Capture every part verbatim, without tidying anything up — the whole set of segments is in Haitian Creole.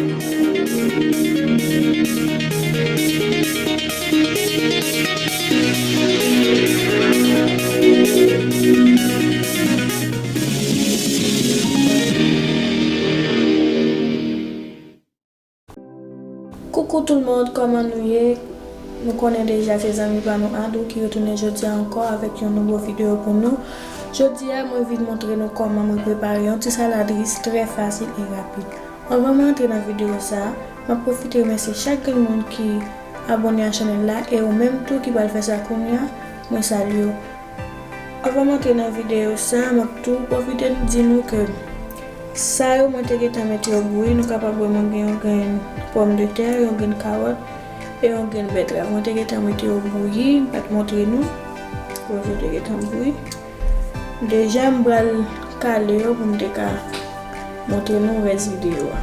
Coucou tout le monde, kòman nou ye? Nou konnen deja se zanmi pa nou Adou ki retounen jodi a ankò avèk yon nouvo videyo pou nou. Jodi a, mwen vin montre nou kòman mwen prepare yon ti salad ris trè fasil e rapid. Anvan mwen antre nan videyo sa a, m ap pwofite remèsye chak grenn moun ki abòne a chanèl la e ou menm tou ki pral fè sa kounye a, mwen salye w. Anvan m antre nan videyo sa a, m ap tou pwofite di nou ke sa yo mwen te gentan mete yo bouyi, nou kapab wè mwen gen yon grenn pòmdetè, yon grenn kawòt e yon grenn bètrav. Mwen te gentan mete yo bouyi, m pa t montre nou. Kote yo te gentan bouyi. Deja, m pral kale yo pou m te ka montre nou rès videyo a.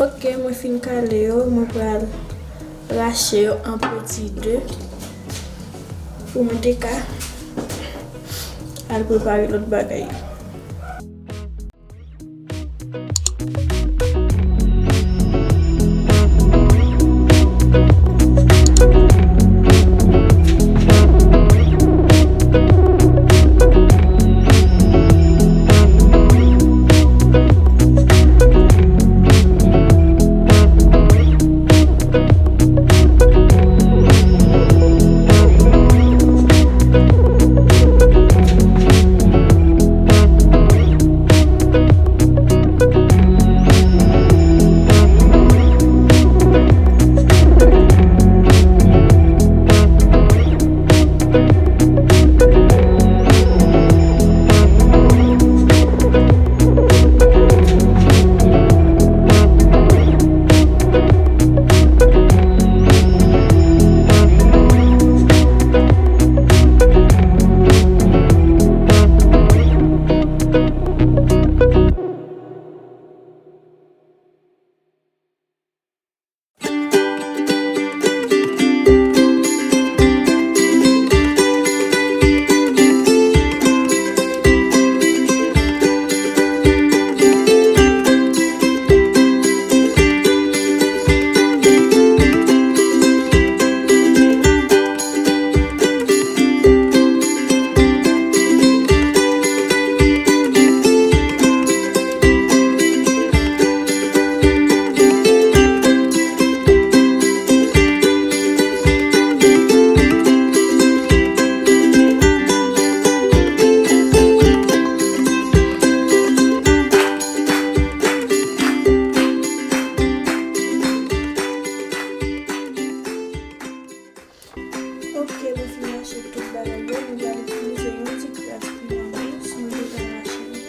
Ok, mwen fin kale yo, mwen pral rache yo an peti de pou mwen te ka al prepare lòt bagay. Ok, mwen fin mache tout bagay yo, mwen pral itilize yon ti kras piman dous, mwen deja mache li.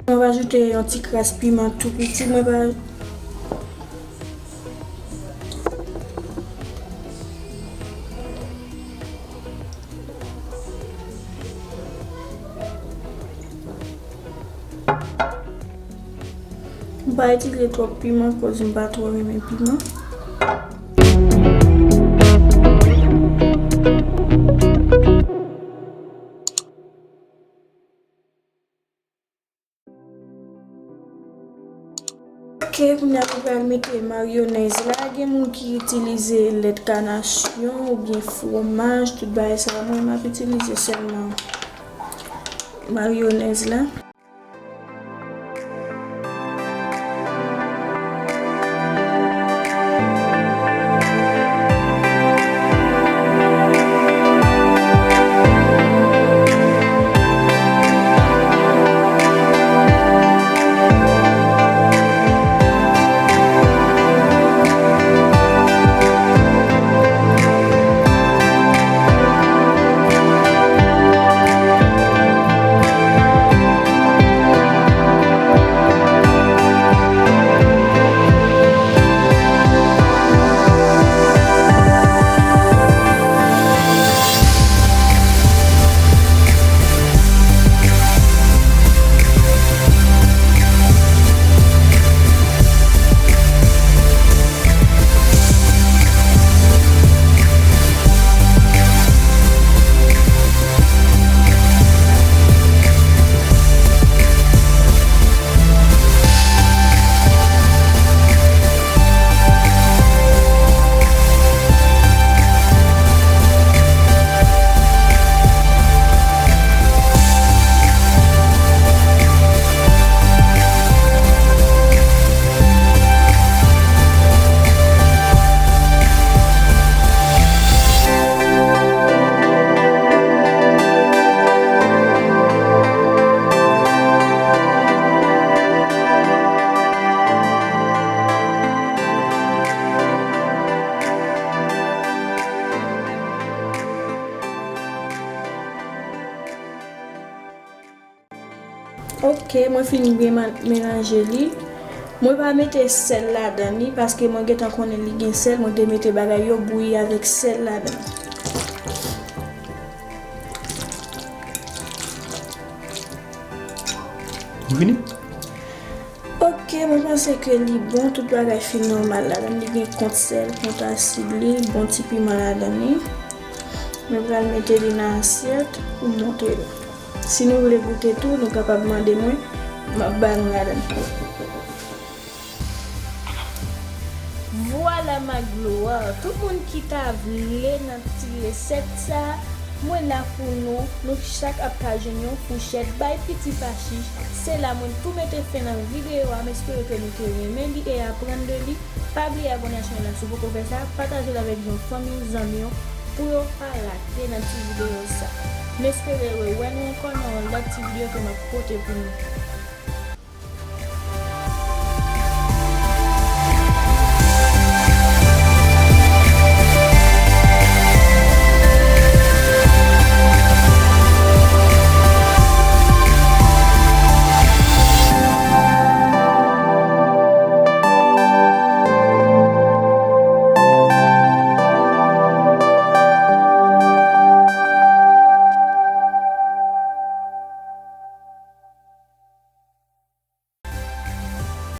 Mwen va ajoute yon ti kras piman tou piti. Mwen va M pa itilize twòp piman, koz m pa twò renmen piman. Ok, kounye a nou pral mete mayonèz la. Gen moun ki itilize lèt kanasyon oubyen fwomaj, tout bagay sa. Mwen, m ap itilize sèlman mayonèz la. Ok, mwen fin byen ma-, melanje li. Mwen pa mete sèl ladan li paske mwen gentan konnen li gen sèl. Mwen te mete bagay yo bouyi avèk sèl ladan. Vini. Ok, mwen panse ke li bon, tout bagay fin nòmal ladan li. Gen kont sèl, kont asid li, bon ti piman ladan li. Mwen pral mete li nan asyèt pou montre nou. Si nou vle goute tou, nou kapab mande mwen, m ap ba nou ladan. Vwala ma glwa, tout moun ki ta vle nan ti resèt sa, mwen la pou nou. Nou chak ap ka jwenn yon fouchèt. Bay piti pa chich, se la mwen tou mete fen nan videyo a. M espere ke nou te renmen li e aprann de li. Pa bliye abòne a chanèl la si w poko fè sa, pataje l avèk yon fanmi w, zanmi w, pou yo pa rate nan ti videyo sa. M espere rewè nou ankò nan yon lòt ti videyo ke m ap pote pou nou.